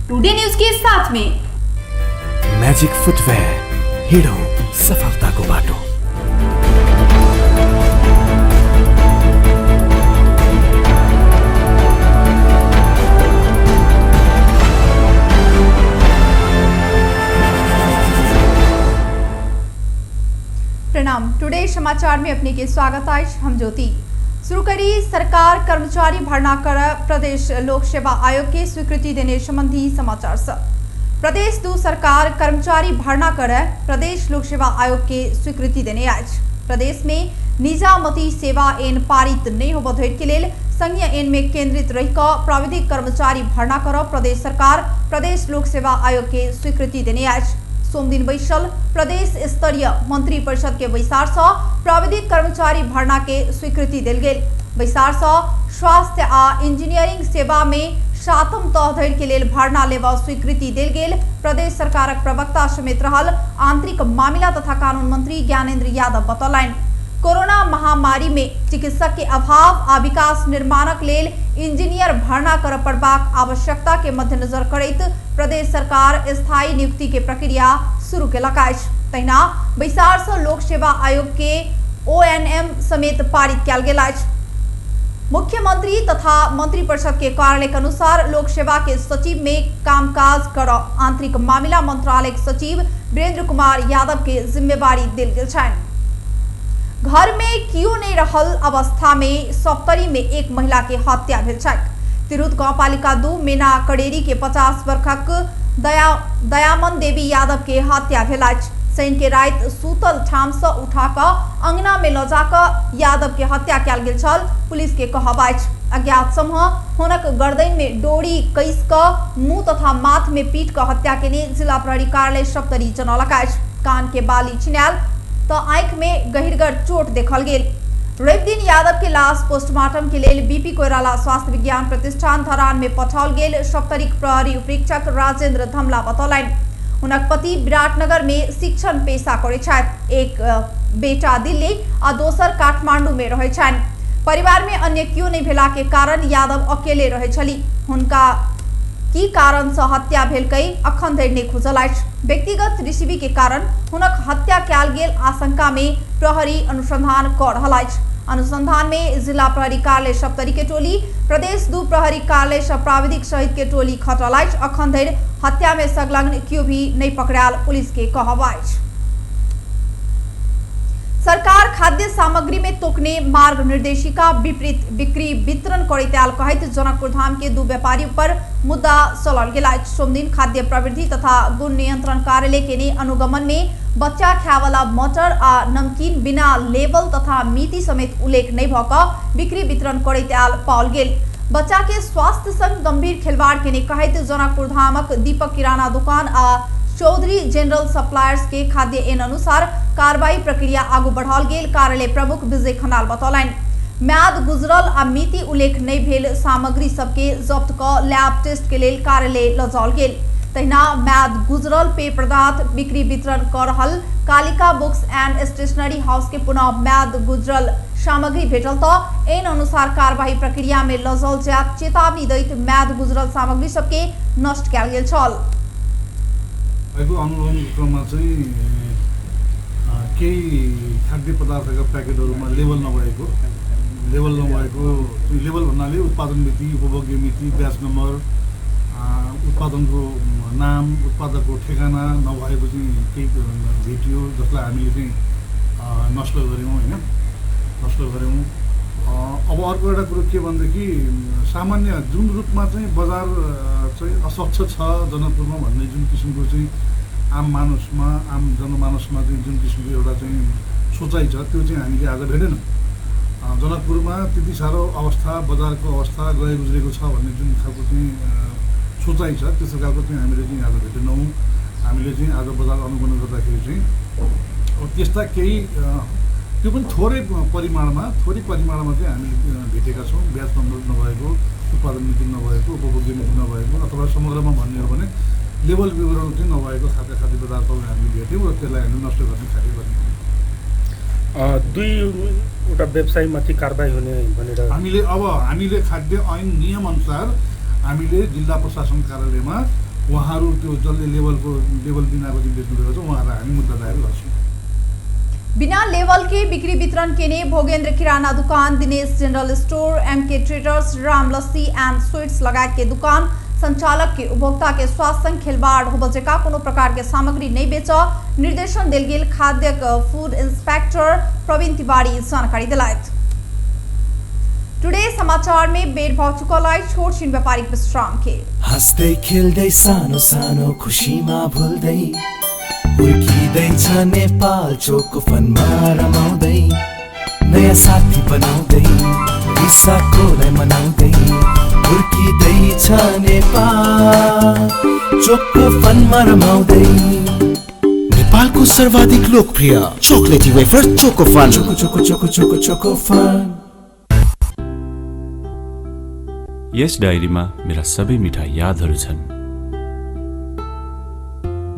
Today news के साथ में म्याजिक फुटवेयर, हिँडौँ सफलताको बाटो। प्रणाम, टुडे समाचार में अपने के स्वागत अछि। हम ज्योति। शुरू करी सरकार कर्मचारी भर्ना कर प्रदेश लोक सेवा आयोग के स्वीकृति देने संबंधी समाचार से। प्रदेश दू सरकार कर्मचारी भर्ना कर प्रदेश लोक सेवा आयोग के स्वीकृति देने अछि। प्रदेश में निजामती सेवा एन पारित नहीं होबऽ धरि के लेल संघीय एन में केंद्रित रहि कऽ प्राविधिक कर्मचारी भर्ना कर प्रदेश सरकार प्रदेश लोक सेवा आयोग के स्वीकृति देने अछि। सोमदिन बैसल प्रदेश स्तरीय मंत्री परिषद के बैसार से प्राविधिक कर्मचारी भर्ना के स्वीकृति देल गेल। बैसार से स्वास्थ्य आ इंजीनियरिंग सेवा में सातम तह धरि के लेल भर्ना लेबऽ स्वीकृति देल गेल। प्रदेश सरकारक प्रवक्ता समेत रहल आंतरिक मामिला तथा कानून मंत्री ज्ञानेन्द्र यादव बतौलनि। कोरोना महामारी में चिकित्सक के अभाव आ विकास निर्माणक लेल इंजीनियर भर्ना करऽ पड़बाक आवश्यकता के मद्देनजर करैत प्रदेश सरकार स्थायी नियुक्ति के प्रक्रिया शुरू केलक अछि। तहिना बैसार से लोक सेवा आयोग के ओएनएम समेत पारित कयल गेल अछि। मुख्यमंत्री तथा मंत्री परिषद के कार्यालय के अनुसार लोक सेवा के सचिव में कामकाज कर आंतरिक मामिला मंत्रालय के सचिव वीरेंद्र कुमार यादव के जिम्मेवारी देल गेल छनि। घर में कियो नहीं रहल अवस्था में सप्तरी में एक महिला के हत्या भेल छैक। तिरहुत गांवपालिका 2 मेना करेरी के 50 वर्षक दयामन देवी यादव के हत्या भेल अछि। शनि के राति सूतल ठाम से उठा कऽ अंगना में लऽ जा कऽ यादव के हत्या कयल गेल छल। पुलिस के कहब अछि अज्ञात समूह हुनक गर्दन में डोरी कस कऽ मुंह तथा माथ में पीट कऽ हत्या केने जिला प्रहरी कार्यालय सप्तरी जनौलक अछि। कान के बाली छिनायल तऽ आँखि में गहिरगर चोट देखल गेल। रवि दिन यादव के लाश पोस्टमार्टम के लेल बीपी कोइराला स्वास्थ्य विज्ञान प्रतिष्ठान धरान में पठाओल गेल। सप्तरीक प्रहरी उपरीक्षक राजेंद्र धमला बतौलनि। हुनक पति विराटनगर में शिक्षण पेशा करै छथि। एक बेटा दिल्ली आ दोसर काठमांडू में रहै छनि। परिवार में अन्य कियो नहीं भेला के कारण यादव अकेले रहै छली। हुनका की कारण से हत्या भेलकै अखन धरि नहीं खुजल अछि। व्यक्तिगत रिसीवी के कारण हुनक हत्या कयल गेल आशंका में प्रहरी अनुसंधान कऽ रहल अछि। अनुसंधान में जिला प्रहरी कार्यालय सप्तरी के टोली, प्रदेश 2 प्रहरी कार्यालय सह प्राविधिक सहित के टोली खटल अछि। अखन धरि हत्या में संलग्न कियो भी नहीं पकड़ायल पुलिस के कहब अछि। सरकार खाद्य सामग्री में तोकने मार्ग निर्देशिका विपरीत बिक्री वितरण करैत आयल कहैत जनकपुर धाम के 2 व्यापारी पर मुद्दा चलल गेल अछि। सोमदिन खाद्य प्रवृद्धि तथा गुण नियंत्रण कार्यालय के अनुगमन में बच्चा खायवाला मटर आ नमकीन बिना लेबल तथा मिति समेत उल्लेख नहीं भऽ कऽ बिक्री वितरण करैत आयल पाओल गेल। बच्चा के स्वास्थ्य संग गंभीर खिलवाड़ केने कहैत जनकपुर धामक दीपक किराना दुकान आ चौधरी जनरल सप्लायर्स के खाद्य एन अनुसार कार्रवाई प्रक्रिया आगू बढ़ाओल गेल कार्यालय प्रमुख विजय खनाल बतौलनि। म्याद गुजरल आ मिति उल्लेख नहि भेल सामग्री सबके जब्त कऽ लैब टेस्ट के लेल कार्यालय लऽ जाओल गेल। तहिना म्याद गुजरल पेय पदार्थ बिक्री वितरण कऽ रहल Kalika books and stationery house के पुनः म्याद गुजरल सामग्री भेटल तऽ एन अनुसार कार्यवाही प्रक्रिया में लऽ जाओल जायत चेतावनी दैत म्याद गुजरल सामग्री सबके नष्ट कयल गेल छल। भएको अनुगमनको क्रममा चाहिँ केही खाद्य पदार्थका प्याकेटहरूमा लेबल नभएको, लेबल भन्नाले उत्पादन मिति, उपभोग्य मिति, ब्याच नम्बर, उत्पादनको नाम, उत्पादकको ठेगाना नभएको चाहिँ केही भेटियो, जसलाई हामीले चाहिँ नष्ट गऱ्यौँ होइन, नष्ट गऱ्यौँ। अब अर्को एउटा कुरो के भनेदेखि सामान्य जुन रूपमा चाहिँ बजार चाहिँ अस्वच्छ छ जनकपुरमा भन्ने जुन किसिमको चाहिँ आम मानुसमा, आम जनमानसमा चाहिँ जुन किसिमको एउटा चाहिँ सोचाइ छ त्यो चाहिँ हामीले आज भेटेनौँ। जनकपुरमा त्यति साह्रो अवस्था, बजारको अवस्था गए गुज्रेको छ भन्ने जुन खालको चाहिँ सोचाइ छ त्यस्तो खालको चाहिँ हामीले चाहिँ आज भेटेनौँ। हामीले चाहिँ आज बजार अनुगमन गर्दाखेरि चाहिँ अब त्यस्ता केही त्यो पनि थोरै परिमाणमा, थोरै परिमाणमा चाहिँ हामीले भेटेका छौँ। ब्याज नम्बर नभएको, उत्पादन मिति नभएको, उपभोग्य मिति नभएको अथवा समग्रमा भन्ने हो भने लेबल विवरण चाहिँ नभएको खालका खाद्य पदार्थहरू हामीले भेट्यौँ र त्यसलाई हामीले नष्ट गर्ने कार्य गर्ने। दुईवटा व्यवसायमाथि कारबाही हुने भनेर हामीले अब हामीले खाद्य ऐन नियमअनुसार हामीले जिल्ला प्रशासन कार्यालयमा उहाँहरू त्यो जसले लेभलको लेभल बिनाको चाहिँ बेच्नुभएको छ उहाँहरूलाई हामी मुद्दा दायर गर्छौँ। बिना लेवल के बिक्री वितरण के भोगेन्द्र किराना दुकान, Dinesh general store, MK traders, Ram lassi and sweets लगायत के दुकान संचालक के उपभोक्ता के स्वास्थ्य संग खिलवाड़ होबय जकाँ कोनो प्रकार के सामग्री नहीं बेच निर्देशन देल गेल खाद्य फूड इंस्पेक्टर प्रवीण तिवारी जानकारी दिलायत। टुडे समाचार में बेर भ चुकल अछि छोट छिन व्यापारिक विश्राम के। हाँस्दै खेल्दै सानो सानो खुसीमा भुल्दै हुर्किँदैछ नेपाल चोको फनमा रमाउँदै नयाँ साथी बनाउँदै रिसाकोलाई मनाउँदै हुर्किँदैछ नेपाल चोको फनमा रमाउँदै। नेपालको सर्वाधिक लोकप्रिय चोकलेटी wafer Choco Fun. Choco Choco Choco Choco Choco Fun. यस डायरीमा मेरा सबै मिठा यादहरू छन्।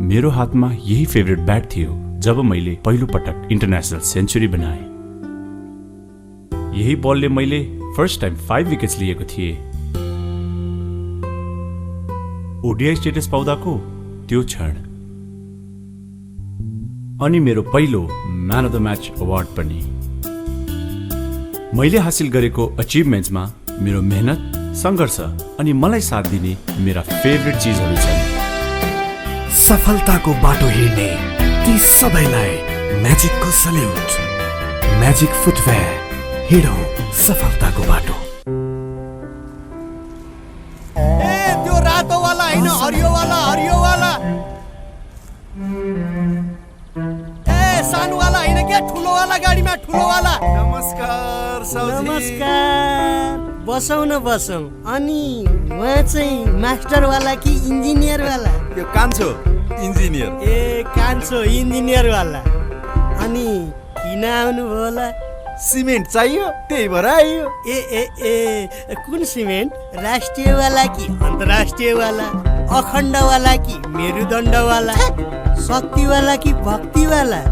मेरो हातमा यही फेभरेट ब्याट थियो जब मैले पहिलो पटक इन्टरनेसनल सेन्चुरी बनाएँ। यही बलले मैले फर्स्ट टाइम 5 विकेट्स लिएको थिएँ। ओडिआई स्टेटस पाउँदाको त्यो क्षण अनि मेरो पहिलो man of the match award पनि। मैले हासिल गरेको अचिभमेन्ट्समा मेरो मेहनत, सङ्घर्ष अनि मलाई साथ दिने मेरा फेभरेट चिजहरू छन्। सफलताको बाटो हिँड्ने ती सबैलाई म्याजिकको सल्युट। म्याजिक फुटवेयर, हिँडौँ सफलताको बाटो। ए त्यो रातोवाला होइन, हरियोवाला, हरियोवाला। ए सानोवाला होइन क्या, ठुलोवाला गाडीमा, ठुलोवाला। नमस्कार साउजी। नमस्कार, बसौँ न बसौँ। अनि उहाँ चाहिँ मास्टरवाला कि इन्जिनियरवाला? यो कान्छो इन्जिनियर। ए कान्छो इन्जिनियरवाला। अनि किन आउनुभयो होला? सिमेन्ट चाहियो त्यही भएर आइयो। ए ए ए कुन सिमेन्ट? राष्ट्रियवाला कि अन्तर्राष्ट्रियवाला? अखण्डवाला कि मेरुदण्डवाला? शक्तिवाला कि भक्तिवाला?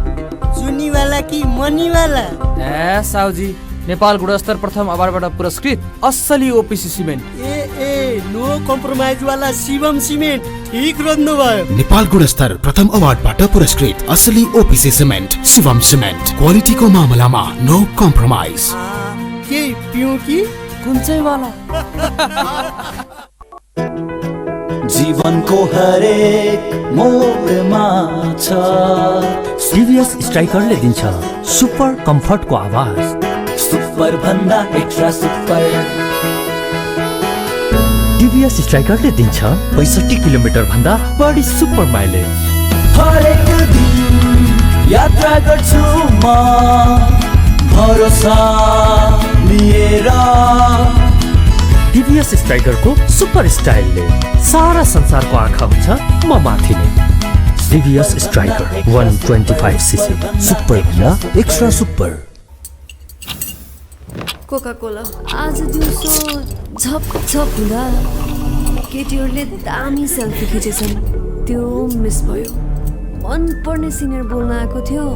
चुनीवाला कि मनीवाला? ए साउजी, नेपाल गुणस्तर प्रथम अवार्डबाट पुरस्कृत असली ओपिसी सिमेन्ट। ए ए नो कम्प्रोमाइज वाला शिवम सिमेन्ट, ठिक रोज्नु भयो। नेपाल गुणस्तर प्रथम अवार्डबाट पुरस्कृत असली ओपिसी सिमेन्ट शिवम सिमेन्ट, क्वालिटीको मामलामा नो कम्प्रोमाइज। के पिउँ कि कुन चाहिँ वाला? जीवनको हरेक मोडमा छ सिरियस स्ट्राइकरले दिन्छ सुपर कम्फर्टको आवाज, सुपर भन्दा एक्स्ट्रा सुपर। टिभीएस स्ट्राइकरले दिन्छ 65 किलोमिटर भन्दा बढी सुपर माइलेज। हरेक दिन यात्रा गर्छु म भरोसा लिएर। टिभीएस स्ट्राइकरको सुपर स्टाइलले सारा संसारको आँखा हुन्छ म माथि नै। टिभीएस स्ट्राइकर 125 सीसी, सुपर भन्दा एक्स्ट्रा सुपर। कोका कोला आज दिउँसो झप झप हुँदा केटीहरूले दामी सेल्फी खिचेछन्, त्यो मिस भयो। मनपर्ने सिनियर बोल्न आएको थियो,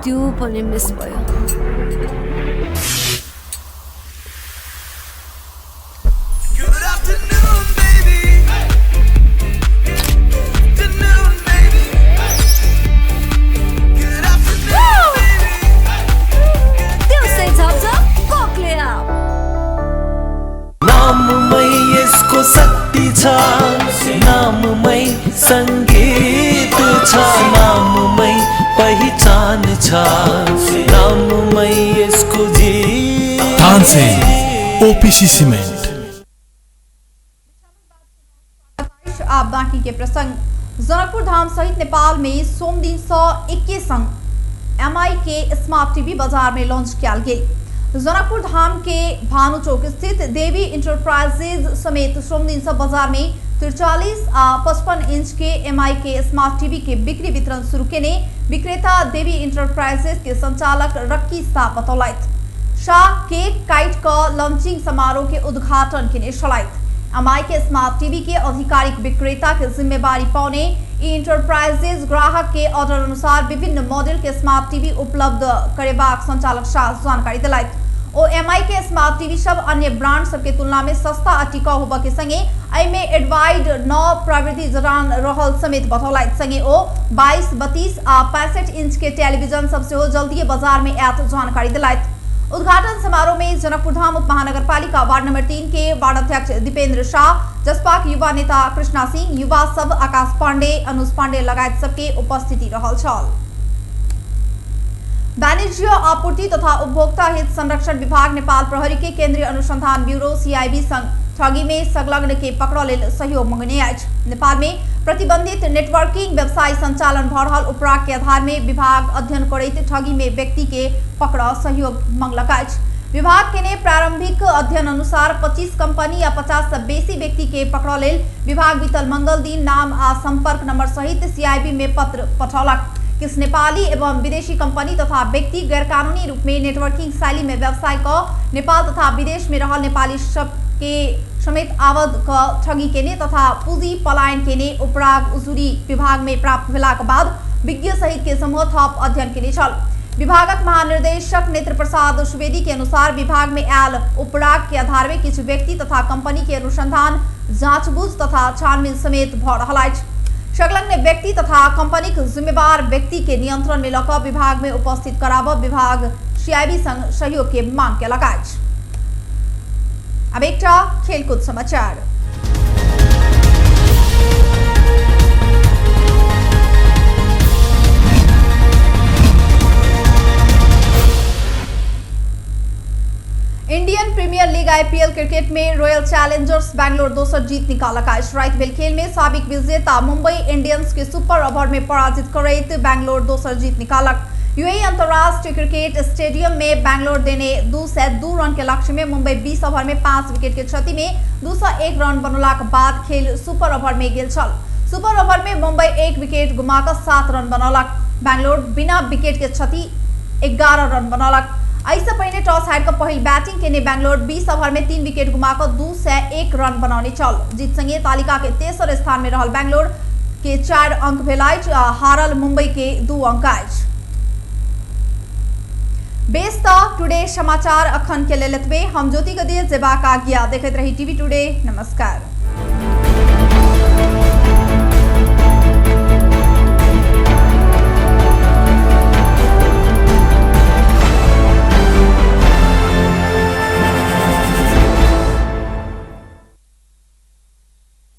त्यो पनि मिस भयो। शक्ति छ नाममै, संगीत छ नाममै, पहिचान छ नाममै यसको जीवन। Tansen OPC cement. आप बाकी के प्रसंग। जनकपुर धाम सहित नेपाल में सोमदिन से 21 संग एमआई के स्मार्ट टीवी बाजार में लॉन्च किया गेल। जनकपुर धाम के भानु चौक स्थित देवी इंटरप्राइजेज समेत सोमदिन से बाजार में 43 आ 55 इंच के एमआई के स्मार्ट टीवी के बिक्री वितरण शुरू केने विक्रेता देवी इंटरप्राइजेज के संचालक रक्की शाह बतौलथि। शाह केक काट क लॉन्चिंग समारोह के उद्घाटन केने छलथि। एमआई के स्मार्ट टीवी के आधिकारिक विक्रेता के जिम्मेवारी पाउने इंटरप्राइजेज ग्राहक के ऑर्डर अनुसार विभिन्न मॉडल के स्मार्ट टीवी उपलब्ध करेबाक संचालक शाह जानकारी दिलथि। ओ एमआई के स्मार्ट टीवी सब अन्य ब्रांड सबके तुलना में सस्ता आ टिकाऊ होबऽ के संगे एहिमे एडवाइड 9 प्रविधि जड़ान रहल समेत बतौलथि। संगे ओ 22, 32 आ 65 इंच के टेलीविजन सब सेहो जल्दिए बाजार में आयत जानकारी दिलथि। उद्घाटन समारोह में जनकपुरधाम उप महानगरपालिका वार्ड नंबर 3 के वार्ड अध्यक्ष दीपेंद्र शाह, जसपाक युवा नेता कृष्णा सिंह, युवा सब आकाश पांडे, अनुज पांडे लगायत सबके उपस्थिति रहल छल। वाणिज्य आपूर्ति तथा उपभोक्ता हित संरक्षण विभाग नेपाल प्रहरी के केंद्रीय अनुसंधान ब्यूरो सीआईबी संग ठगी में संलग्न के पकड़ लेल सहयोग मंगने अछि। नेपाल में प्रतिबंधित नेटवर्किंग व्यवसाय संचालन भ रहल उपराग के आधार में विभाग अध्ययन करैत ठगी में व्यक्ति के पकड़ सहयोग मंगलक अछि। विभाग के ने प्रारंभिक अध्ययन अनुसार 25 कंपनी या 50 से बेसी व्यक्ति के पकड़ लेल विभाग बीतल मंगल दिन नाम आ संपर्क नंबर सहित सीआईबी में पत्र पठौलक। किस नेपाली एवं विदेशी कंपनी तथा व्यक्ति गैरकानूनी रूप में नेटवर्किंग शैली में व्यवसाय क नेपाल तथा विदेश में रहल नेपाली सबके समेत आवद क ठगी केने तथा पूंजी पलायन केने उपराग उजुरी विभाग में प्राप्त भेलाक बाद विज्ञ सहित के समूह थप अध्ययन केने छल। विभागक महानिर्देशक नेत्र प्रसाद सुवेदी के अनुसार विभाग में आयल उपराग के आधार में किछु व्यक्ति तथा कंपनी के अनुसंधान जांचबूझ तथा छानबीन समेत भ रहल अछि। संलग्न व्यक्ति तथा कंपनी के जिम्मेवार व्यक्ति के नियंत्रण में लऽ विभाग में उपस्थित कराबऽ विभाग सीआईबी संग सहयोग के मांग केलक अछि। अब एकटा खेलकूद समाचार। Indian Premier League IPL cricket में रॉयल चैलेंजर्स बैंगलोर दोसर जीत निकालक अछि। राति भेल खेल में साबिक विजेता मुंबई इंडियंस के सुपर ओवर में पराजित करैत बैंगलोर दोसर जीत निकालक। यूएई अंतर्राष्ट्रीय क्रिकेट स्टेडियम में बैंगलोर देने 202 रन के लक्ष्य में मुंबई 20 ओवर में 5 विकेट के क्षति में 201 रन बनौलाक बाद खेल सुपर ओवर में गेल छल। सुपर ओवर में मुंबई 1 विकेट गुमाकऽ 7 रन बनौलक। बैंगलोर बिना विकेट के क्षति 11 रन बनौलक। एहिसँ पहिने टॉस हारि कऽ पहिल बैटिंग केने बैंगलोर 20 ओवर में 3 विकेट गुमा कऽ 201 रन बनौने छल। जीत संगे तालिका के तेसर स्थान में रहल बैंगलोर के 4 अंक भेल अछि आ हारल मुंबई के 2 अंक अछि। बेस त टुडे समाचार अखन के लेल एतबे। हम ज्योति गदे जेबाक आज्ञा। देखैत रही टीवी टुडे। नमस्कार।